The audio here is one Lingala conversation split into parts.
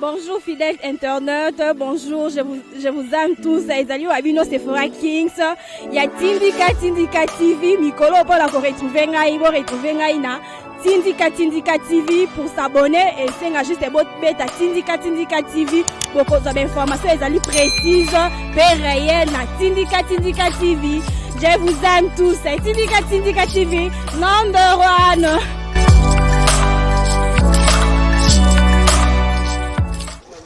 Bonjour fidèles internautes, bonjour, je vous aime tous. Ezali wa bino Sephora Kings. Ya Tindika Tindika TV, mikolo mpona ko retrouver ngai, bo retrouver ngai na Tindika Tindika TV. Pour s'abonner et senga juste bobeta Tindika Tindika TV, bokozwa ba information ezali précise pe réel na Tindika Tindika TV. Je vous aime tous. Tindika Tindika TV number one.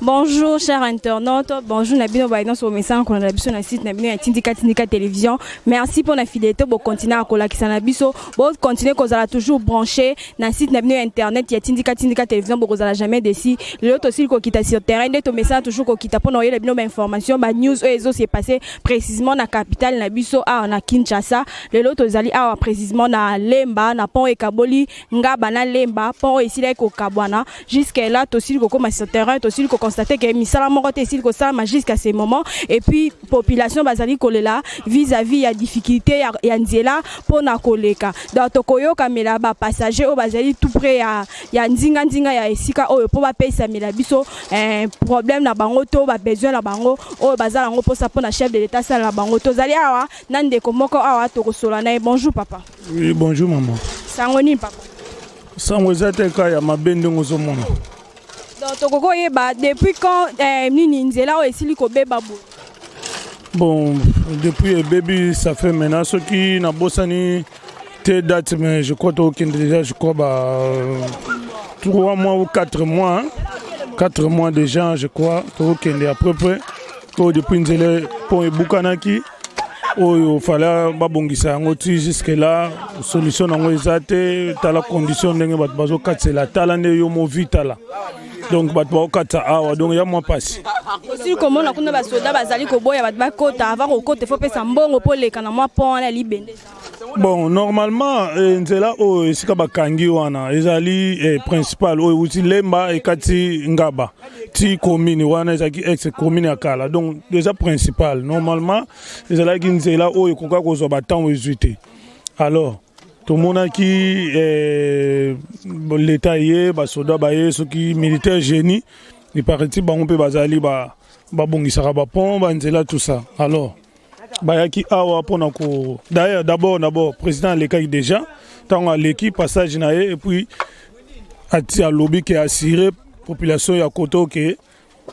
Bonjour chers internautes, bonjour na bino ba nyonso bomesana kolanda biso na site na bino ya Tindika Tindika Télévision. Merci pour la fidélité, bo continuer à kolakisa na biso, bo continuer kozala toujours branché na site na bino ya internet ya Tindika Tindika Télévision, bokozala jamais déçus. Lelo tosili kokita sur terrain nde tomesana toujours kokita mpona oyela bino ba information, ba news oyo ezo se passer précisément na capitale na biso awa na Kinshasa. Lelo tozali awa précisément na Lemba, na pont ekaboli Ngaba na Lemba, pont oyo esilaki kokabwana. Jusque là tosili kokóma sur terrain, tosili koconstater ke misala moko te esili kosalama jusqu'à ce moment. Et puis population bazali kolela vis-à-vis ya difficulté ya nzela mpona koleka. Donc tokoyokamela bapassager oyo bazali tout près ya nzinga-nzinga ya esika oyo mpo bapesamela biso problème na bango to babesoin na bango oyo baza nango mposa mpona chef de l'État asalela bango. Tozali awa na ndeko moko awa, tokosola na ye. Bonjour papa. Oui, bonjour maman. Sango nini papa? Sango eza te, ka ya mabe ndenge ozomona. Donc tokoki oyeba depuis quand nini nzela oyo esili kobeba boye? Bon, depuis ebebi, ça fait maintenant, soki nabosani te date, mais je crois tokende déjà, je crois ba 3 mois ou 4 mois, hein? 4 mois déjà, je crois tokende à peu près oyo depuis nzela pont ebukanaki oyo fala babongisa yango. Ti jusque là solution nango eza te. Tala condition ndenge bato bazokatisela, tala nde yo movi, tala. Donc bato bakokatisa awa, donc ya mwa mpasi. Osili komona kuna basoda bazali koboya bato bakota. Avant kokota, faut pesa mbongo mpo oleka na mwa pont wana ya libende. Bon, normalement nzela oyo esika bakangi wana ezali principal oyo euti Lemba ekati Ngaba ti commune wana ezalaki ex commune ya kala. Donc eza principal, normalement ezalaki nzela oyo ekoka kozwa batemps ezwi te. Alors tomonaki l'État ye, basoda baye, soki militaire génie eparti, bango mpe bazali babongisaka bapont, banzela, tout ça. Alors bayaki awa mpona ko, d'ailleurs d'abord président alekaki déjà. Ntango aleki passage na ye et puis ati alobi ke assurer population ya koto ke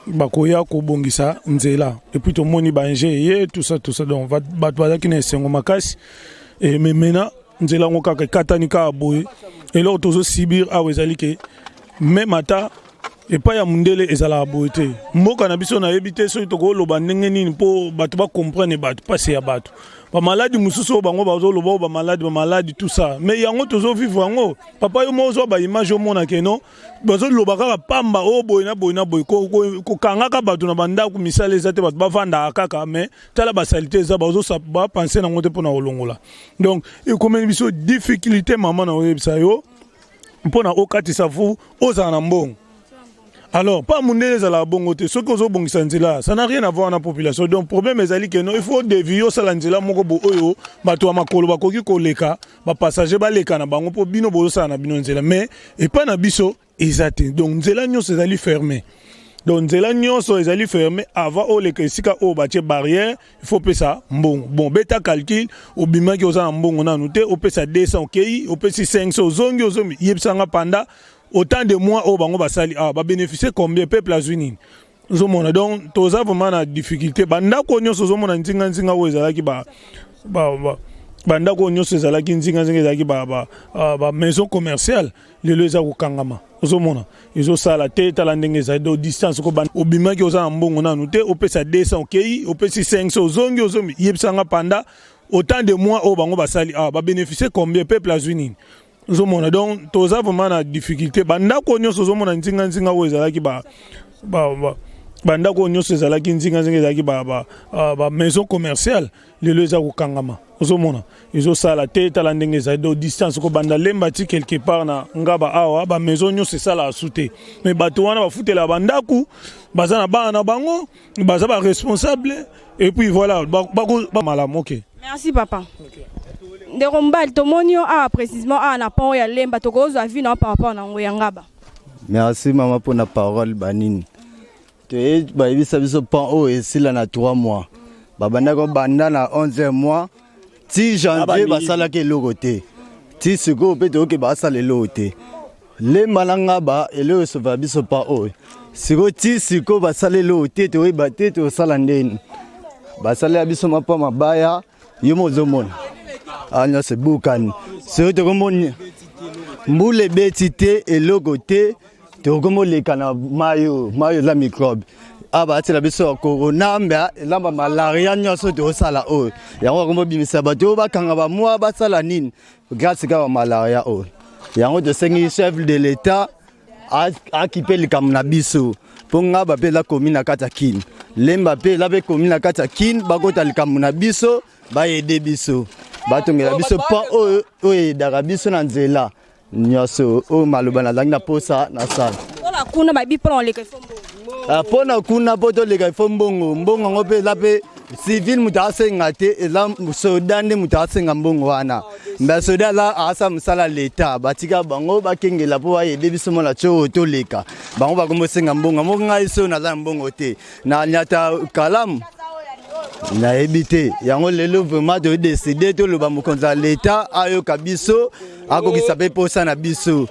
bakoya kobongisa nzela. Et puis tomoni baengins ye, tout ça, tout ça. Donc bato bazalaki na esengo makasi. Et mais maintenant nzela yango kaka ekatani kaka boye. Eloko tozosubir awa ezali ke même ata epai ya mondele ezalaka boye te. Mboka na biso, nayebi te soki tokoloba ndenge nini mpo bato bacomprendre bato mpasi ya bato. Bamaladi mosusu oyo bango bazoloba oyo bamaladi, bamaladi, tout ça, mais yango tozovivre yango. Papa, yo mo ozwa baimage, omona ke non, bazoloba kaka pamba oyo boye na boye na boye, kokangaka bato na bandako, misala eza te, bato bavandaka kaka. Mais tala basaleté eza, bapense nango te mpona kolongola. Donc ekomeli biso difficulté, mama na oyebisa yo, mpona okatisa fu ozala na mbongo. Alors pa mondele ezalaka bongo te. Soki ozobongisa nzela, ça n'a rien à voir na population. Donc problème ezali ke non, il faut dévier, osala nzela moko bo oyo bato ya makolo bakoki koleka, bapassager baleka na bango, mpo bino bozosala na bino nzela. Mais epai na biso eza te. Donc nzela nyonso ezali fermé, donc nzela nyonso ezali fermé. Avant oleka esika oyo batie barrière, il faut opesa mbongo. Bon, beta calcul, obimaki oza na mbongo nanu te, opesa 200, okei, opesi 500, ozongi, ozongi. Yebisanga, pendant autant de mois oyo bango basali awa, babénéficie combien? Peuple azwi nini? Ozomona, donc toza vraiment na difficulté. Bandako nyonso ozomona nzinga-nzinga oyo ezalaki bandako oyo nyonso ezalaki nzinga-nzinga, ezalaki ba maison commerciale, lelo eza kokangama. Ozomona ezosala te. Tala ndenge ezali. Donc distance, obimaki oza na mbongo nanu te, opesa 200, okei, opesi 500, ozongi, ozongi. Yebisanga, pendant autant de mois oyo bango basali awa, babénéficie combien? Peuple azwi nini? Ozomona, donc toza vraiment na difficulté. Bandako nyonso ozomona nzinga-nzinga oyo ezalaki bandako oyo nyonso ezalaki nzinga-nzinga, ezalaki ba maison commerciale, lelo eza kokangama. Ozomona ezosala te. Tala ndenge ezali. Donc distance kobanda Lemba ti quelque part na Ngaba awa, bamaison nyonso esalaka su te. Mais bato wana bafutelaka bandako, baza na bana na bango, baza baresponsable. Et puis voilà, malamu, ok. Merci papa. Ndeko mobali, tomoni yo awa précisément awa na pont ya Lemba. Tokozwa avis na yo par rapport na yango ya Ngaba. Merci mama mpona parole. Banini? Toye bayebisa biso pont oyo esila na 3 mois. Babandaki kobanda na 11 mois ti janvier basalaki eloko te. Ti sikoyo mpe toyoki basala eloko te. Lemba na Ngaba eloko esovaka biso pont oyo. Sikoyo ti sikoyo basala eloko te, toyeba te tosala ndeni. Basalela biso mapa mabaya yo mo ozomona awa nyonso ebukani. Soki tokomoni mbula ebeti te eloko te, tokomoleka na mai oyo, mai oyo eza microbe. Awa baatiela biso ya corona mbe elamba malaria nyonso tozosala oyo yango bakomobimisa bato oyo bakanga bamwa basala nini grâce kaka malaria oyo. Yango tosengi chef de l'État akipe likambo na biso mpo Ngaba mpe eza komi na kati ya Kine, Lemba mpe eza mpe komi na kati ya Kine, bakota likambo na biso, bayede biso, batongela biso mpo oyo oyo eyedaka biso na nzela nyonso oyo. Maloba nazalaki na posa nasala mpona kuna babi mpona koleka ifo mbongo. Mpona kuna mpo toleka ifo mbongo. Mbongo yango mpe eza mpe civil moto asenga te, eza soda nde moto asenga mbongo wana. Mbe soda aza asala mosala leta, batika bango bakengela mpo bayede biso mona tio toleka. Bango bakomosenga mbongo moko, ngai so naza na mbongo te na nyata kalamu nayebi te. Yango lelo vraiment todécider toloba mokonzi ya leta ayoka biso, akokisa mpe posa na biso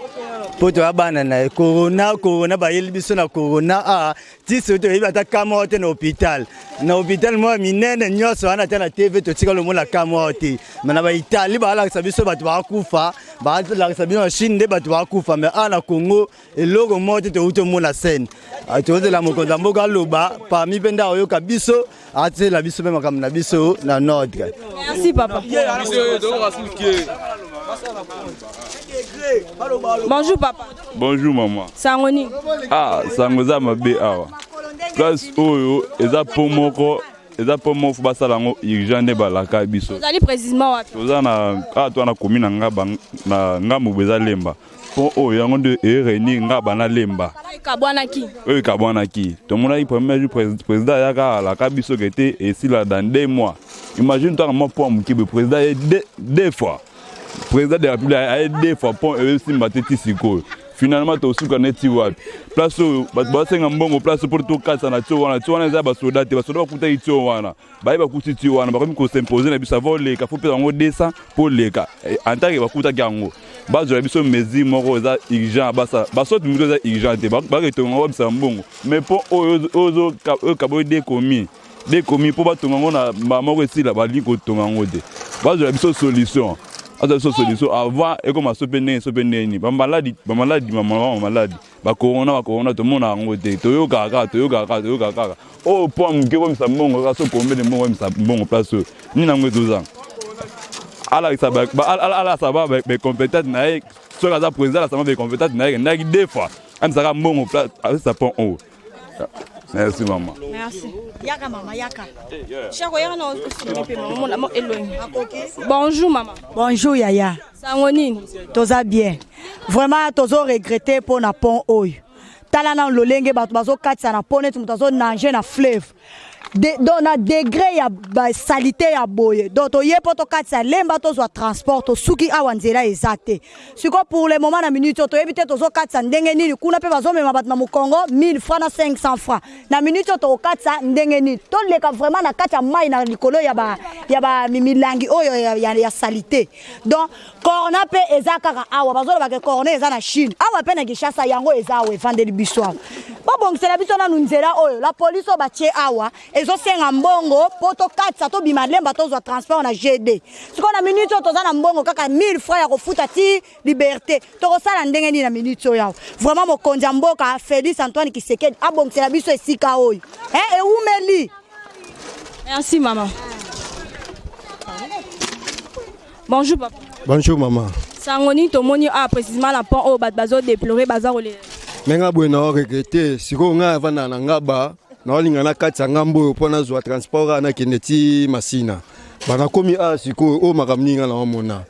mpo toya bana na ye. Corona, corona bayeli biso na corona a ti soki toyebi ata ka moko te na hôpital, na hôpital moko ya minene nyonso wana, ata na TV totikala omona ka moko te. Me na baItalie baalakisa biso bato bakufa, baalakisa biso na Chine nde bato bakufa, me awa na Congo eloko moko te touti omona scène. Tozela mokonzi ya mboka aloba parmi mpe nde akoyoka biso, atiela biso mpe makambo na biso na ordre. Merci papa. Bonjour papa. Bonjour maman. Sango nini? Ah, sango eza mabe awa. Place oyo eza po moko, eza po moko basala yango urgent nde balaka biso. Ozali précisément wapi? Toza na awa to na komi na Ngaba, na ngambo boye eza Lemba. Pont oyo yango nde eréunir Ngaba na Lemba. Ekabwanaki. Oyo ekabwanaki. Tomonaki premier jour président ayaka alaka biso ke te esila dans 2 mois. Imagine toi mwa pont moke boye, président aye deux fois. Président de la République aye deux fois, pont esimba te ti sikoyo. Finalement tosuka neti wapi? Place oyo bato basenga mbongo, place mpo tokatisa na tio wana, tio wana eza basoda te. Basoda bakutaki tio wana, baye bakuti tio wana, bakomi kos'imposer na biso. Avant oleka faut pesa bango 200 mpo oleka. En tant que bakutaki yango, bazwela biso mesure moko eza urgent, basala basoti moto eza urgent te, baketonga yango babisa mbongo. Mais mpo oyo oyo kaboyi deux communes mpo batonga yango na mbala moko esila, balingi kotonga yango te. Bazwela biso solution, azwa biso solution avant ekoma so mpe ndenge so mpe ndenge nini. Bamaladi, bamaladi, bamaladi, bacorona, bacorona tomona yango te, toyokaka kaka, toyokaka kaka, toyokaka kaka. Oyo po moke komisa mbongo kaka so combien de mbongo komisa mbongo. Place oyo nini yango ezozanga, alakisa ba bacompétence na ye. Soki aza président, alakisa ba bacompétence na ye. Ndaki deux fois amisaka mbongo apesa pont oyo. Merci maman. Merci. Yaka mama, yaka. Chako yaka na osime pe mama mona elongi. Bonjour maman. Bonjour yaya. Sango nini? Toza bien. Vraiment tozo regretter mpo na pont oyo. Tala na lolenge bato bazokatisa na pont neti moto azonage na fleuve. Donc na degré ya basaleté ya boye. Donc toye mpo tokatisa Lemba, tozwa transport, tosuki awa, nzela eza te. Sikoyo pour le moment, na minute oyo, toyebi te tozokatisa ndenge nini. Kuna mpe bazomema bato na mokongo 1000 francs na 500 francs. Na minute oyo tokokatisa ndenge nini? Toleka vraiment na kati ya mai, na likolo ya ba milangi oyo ya saleté. Donc corona mpe eza kaka awa. Bazoloba ke corona eza na Chine, awa mpe na Kinshasa yango eza awa, evandeli biso awa. Babongisela biso nanu nzela oyo. La police oyo batie awa ezosenga mbongo mpo tokatisa, tobima Lemba, tozwa transport na GD. Sikoyo na minute oyo toza na mbongo kaka 1000 francs ya kofuta ti Liberté, tokosala ndenge nini na minute oyo awa? Vraiment mokonzi ya mboka Félix Antoine Tshisekedi abongisela biso esika oyo. Ewumeli. Merci maman. Bonjour papa. Bonjour maman. Sango nini tomoni awa précisément na pont oyo bato bazodéplorer, baza kolela? Me nga boye na regretter. Sikoyo ngai avandaka na Ngaba, naolinga na kati ya ngambo oyo mpo nazwa transport awa nakende ti Masina. Banakomi awa sikoyo oyo makambo nini nga naomona?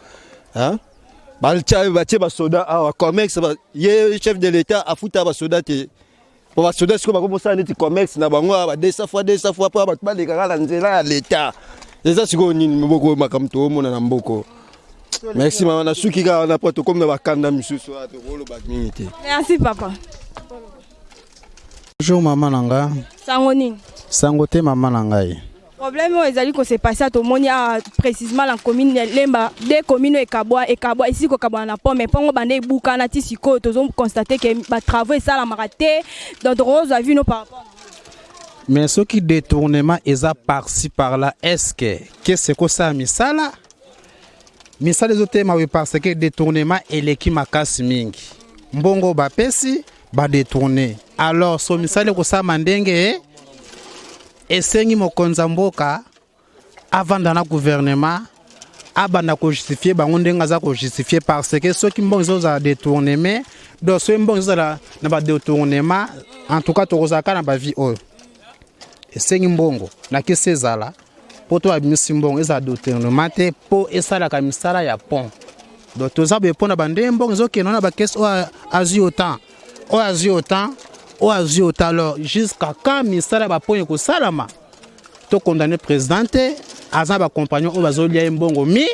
Batie basoda awa, commerce ye chef de l'État afuta basoda te po basoda sikoyo bakomosala neti commerce na bango awa, ba 200 fois 200 fois mpo bato balekaka na nzela ya l'État. Eza sikoyo nini moboko oyo makambo toomona na mboko? Merci mama, nasuki kaka wana mpo tokomi na bakanda misusu awa, tokoloba mingi te. Merci papa. Bonjour mama na nga. Sango nini? Sango te mama na ngai. Problème oyo ezali ko se passer, tomoni awa précisément na commune ya Lemba, deux communes oyo ekabwa ekabwa esili kokabwana na pont, mais pongo banda ebukana ti sikoyo tozo constater que ba travaux esalamaka te. Donc tokozwa vino par rapport. Mais soki détournement eza par-ci par-là, est-ce que kese ekosala misala? Misala ezotema boye parce que détournement eleki makasi mingi. Mbongo bapesi badétourne, alors so misala ekosalama ndenge esengi. Mokonzi ya mboka avanda na gouvernement, abanda kojustifie bango ndenge aza kojustifie, parce que soki mbongo ezozala détournement, donc soki mbongo ezozala na badétournement, en tout cas tokozala kaka na bavie oyo. Esengi mbongo na kisi ezala mpo to babimisi mbongo ezala détournement te, mpo esalaka misala ya pont. Donc toza boye mpo na bandenge mbongo ezokende na bakesi, oyo azwi autant, oyo azwi autant, oyo azwi autant. Alors jusqu'à quand misala ya bapont ekosalama? Tokondamne président te, aza na bacompagnon oyo bazolia ye mbongo mi.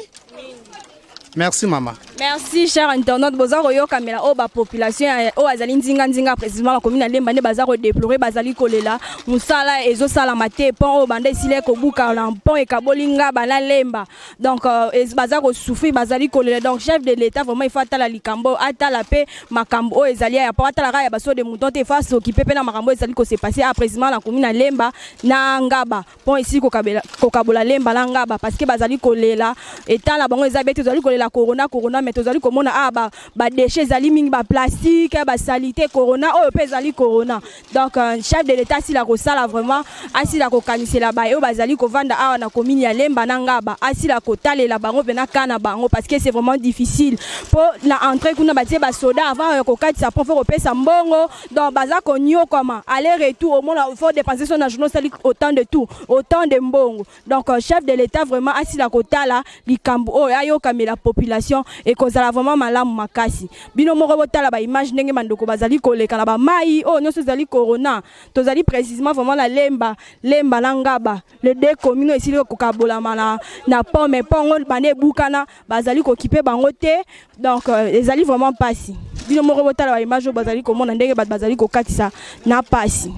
Merci mama. Merci cher internaute. Boza koyokamela oyo bapopulation oyo azali nzinga-nzinga, précisément bakomi na Lemba, nde baza kodéplorer, bazali kolela mosala ezosalama te. Pont oyo banda esili kobuka na pont ekaboli Ngaba na Lemba, donc baza kosouffrir, bazali kolela. Donc chef de l'État vraiment, il faut atala likambo, atala mpe makambo oyo ezali ya po atala kaka ya basaut-de-mouton te, il faut s'occuper mpe na makambo oyo ezali kose passer a précisément na komi na Lemba na Ngaba. Pont esili kokabola Lemba na Ngaba, parce que bazali kolela etala bango eza be te. Tozali kolela corona, corona, mais tozali komona awa badéchets ezali mingi, baplastique, basaleté. Corona oyo mpe ezali corona. Donc chef de l'État asila kosala vraiment, asila kokanisela baye oyo bazali kovanda awa na commune ya Lemba na Ngaba, asila kotalela bango mpena ka na bango, parce que c'est vraiment difficile. Mpo na entrée kuna batie basoda, avant ya kokatisa pont faut kopesa mbongo. Donc baza konyokwama, aller retour omona faut dépenser so na journée osali autant de tout, autant de mbongo. Donc chef de l'État vraiment asila kotala likambo oyo, ayokamela population, ekozala vraiment malamu makasi. Bino moko botala baimage ndenge bandeko bazali koleka na bamai oyo nyonso ezali corona. Tozali précisément vraiment na Lemba, Lemba na Ngaba, le deux commune oyo esili kokabolama na pont, mais pont ngo banda ebukana, bazali kokipe bango te. Donc ezali vraiment mpasi. Bino moko botala baimage oyo bazali komona ndenge bato bazali kokatisa na pasi.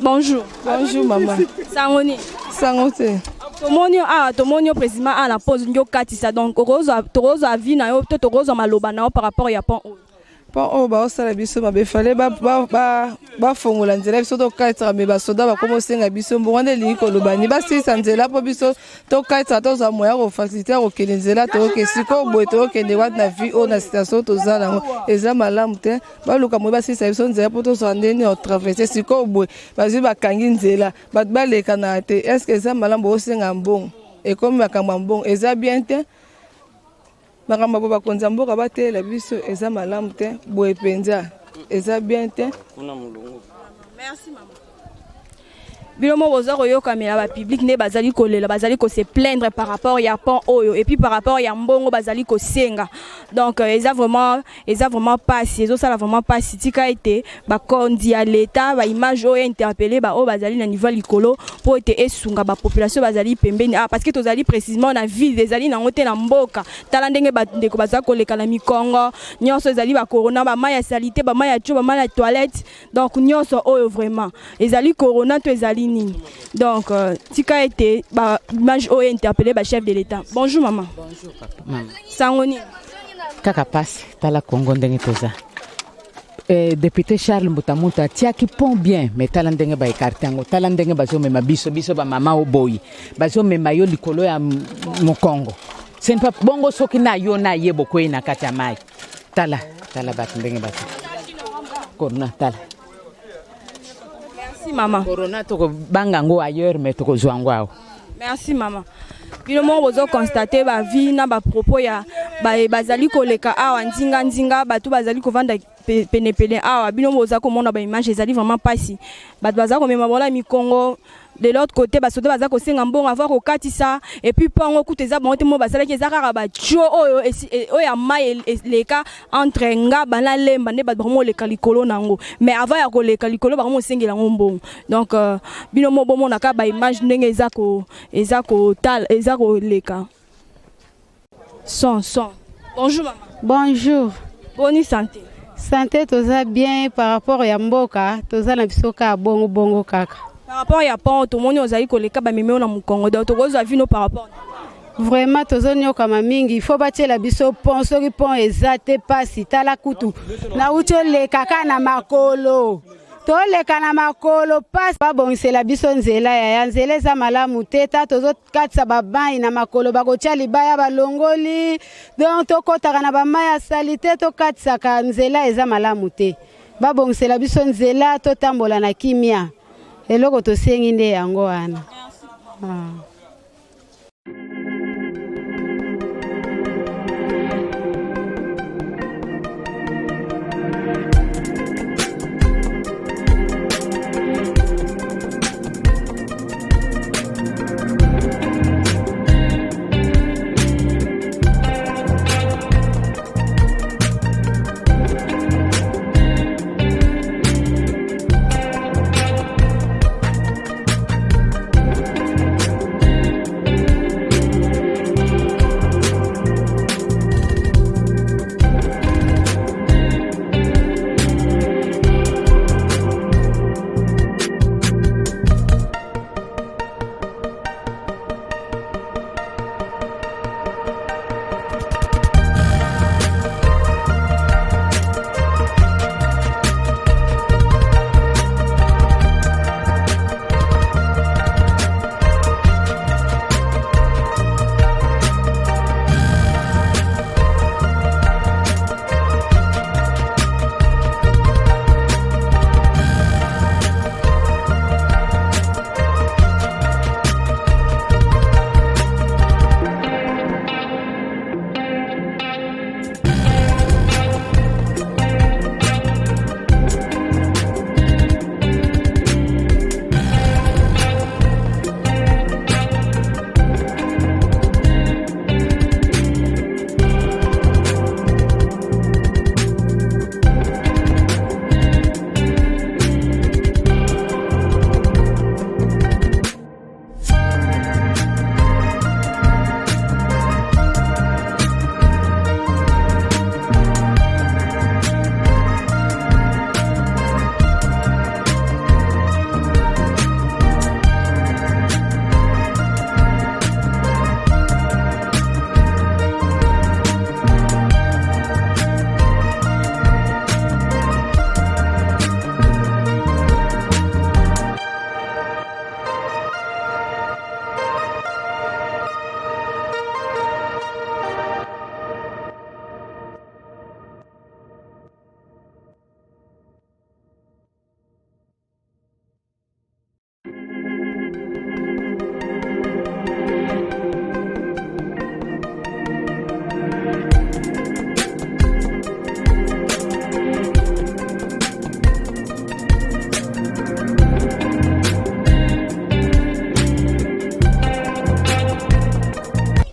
Bonjour. Bonjour maman. Sango nini? Sango te. Tomoni awa, tomoni yo précisément awa na pont olingi okatisa. Donc tokozwa avis na yo to tokozwa maloba na yo par rapport ya pont oyo? Mpo oyo baosala biso mabe, fale bafongola nzela biso tokatisaka, mais basoda bakoma osenga biso mbongo. Wana elingi koloba ni basilisa nzela mpo biso tokatisaka, tozwa moya kofacilité ya kokende nzela. Toyoke sikoyo boye, toyokende wapi na vie oyo, na situation toza nango? Eza malamu te. Baluka moye basilisa biso nzela mpo tozwa ndeni ya kotraverse. Sikoyo boye bazwi bakangi nzela, bato balekana te. Est-ce eza malamu? Boosenga mbongo, ekomi makambo ya mbongo, eza bien te. Makambo bo bakonzi ya mboka batelela biso, eza malamu te boye mpenza, eza bien te. Merci mama. Bino moko boza koyokamela bapublic nde bazali kolela, bazali kose plaindre par rapport ya pont oyo et puis par rapport ya mbongo bazali kosenga. Donc eza vraiment pasi, ezosala vraiment pasi. Tika ete bakonzi ya leta, baimage oyo interpelle baoyo bazali na niveau ya likolo mpo ete esunga bapopulation bazali pembeni. Ah, parce que tozali précisément na ville, ezali nango te na mboka. Tala ndenge bandeko baza koleka na mikongo, nyonso ezali bacorona, bamai ya saleté, bamai ya tio, bamai ya toilette. Donc nyonso oyo vraiment ezali corona to ezali nini? Donc tika ete baimage oyo interpelle bachef de l'État. Bonjour mama. Bonjour papa. Mama. Sango nini? Kaka pasi. Tala Kongo ndenge toza. Député Charles Mbutamuntu atiaki pont bien, mais tala ndenge baécarter yango, tala ndenge bazomema biso, biso bamama oboyi, bazomema yo likolo ya mokongo. Ce n'est pas bongo. Soki na yo na ye bokwei na kati ya mai. Tala, tala bato ndenge bato corona, tala. Merci mama. Corona tokobanga yango ailleurs, mais tokozwa yango awa. Merci mama. Bino moko bozoconstater bavie na bapropos ya bazali koleka awa nzinga nzinga, bato bazali kovanda penepene awa. Bino boza komona baimage, ezali vraiment mpasi. Bato baza komema bango na mikongo. De l'autre côté, basoda baza kosenga mbongo avant kokatisa. Et puis mpo yango kutu eza bango te mo basalaki, eza kaka batio oyo oyo ya mai eleka entre Ngaba na Lemba nde bato bakomi koleka likolo na yango, mais avant ya koleka likolo bakomi kosengela yango mbongo. Donc bino mo bomona kaka baimage ndenge eza ko eza kotala, eza koleka son son. Bonjour mama. Bonjour. Boni santé? Sante toza bien par rapport ya mboka toza na biso kaka bongo bongo kaka. Par rapport ya pont tomoni ozali koleka bamemi yo na mokongo donc tokozwa vino par rapport. Vraiment tozonyokama mingi, il faut batiela biso pont. Soki pont eza te pasi. Tala kutu nauti oleka kaka na makolo, toleka na makolo pasi. Babongisela biso nzela yaya, nzela eza malamu te. Ta tozokatisa babai na makolo, bakotia libaya balongoli, donc tokɔtaka na bamai ya sali te, tokatisaka nzela eza malamu te. Babongisela biso nzela totambola na kimia. Eloko tosengi nde yango wana. Ah.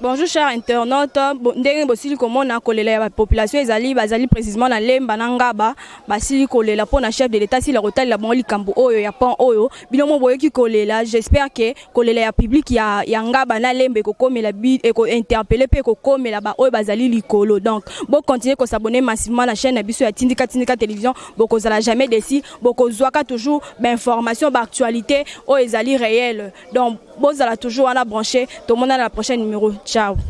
Bonjour chers internautes, ndenge bosili komona kolela ya population ezali, bazali précisément na Lemba na Ngaba, basili kolela mpo na chef de l'État sila kotalela bango likambo oyo ya pont oyo. Bino mo boyoki kolela, j'espère que kolela ya public ya Ngaba na Lemba ekokomela bi eko interpeller pe ekokomela ba oyo bazali likolo. Donc bo continuer ko s'abonner massivement na chaîne na biso ya Tindika Tindika Télévision, bokozala jamais déçu, bokozwaka toujours ba information, ba actualité oyo ezali réel. Donc bozala toujours wana branché, tomona na la prochaine numéro. Ciao.